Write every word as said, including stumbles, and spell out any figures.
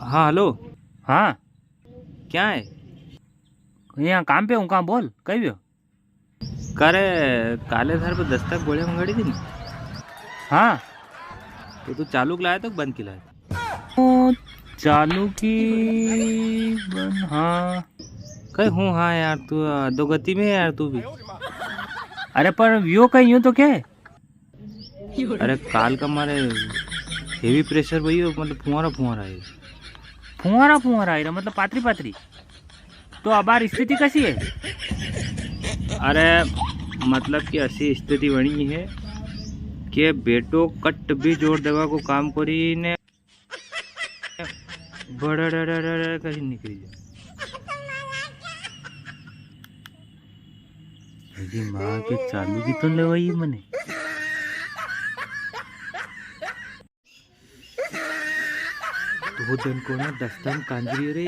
हाँ, हेलो। हाँ। क्या है? यहाँ काम पे हूँ, कहाँ बोल, कई व्यो? का रे, काले थारे पे दस्तक गोलियां मंगाड़ी थी नी? हाँ। तो तू चालू की लाया तो बंद की लाया? ओ, चालू की बंद, हाँ। कई हूँ, हाँ यार, तू अधोगति में है यार, तू भी। अरे पर यो कई यूं तो क्या है? अरे काल का मारे heavy pressure वही हो, मतलब फुहारा फुहारा है। फुहारा फुहारा है, मतलब पातरी पातरी। तो अबार स्थिति कैसी है? अरे मतलब कि ऐसी स्थिति बनी है कि बेटो कट भी जोर देवा को काम करी ने बड़ा करी निकली जा। अरे माँ के चालू की तो लेवाई मने। दो दिन को ना दस्तम कांजरी रे।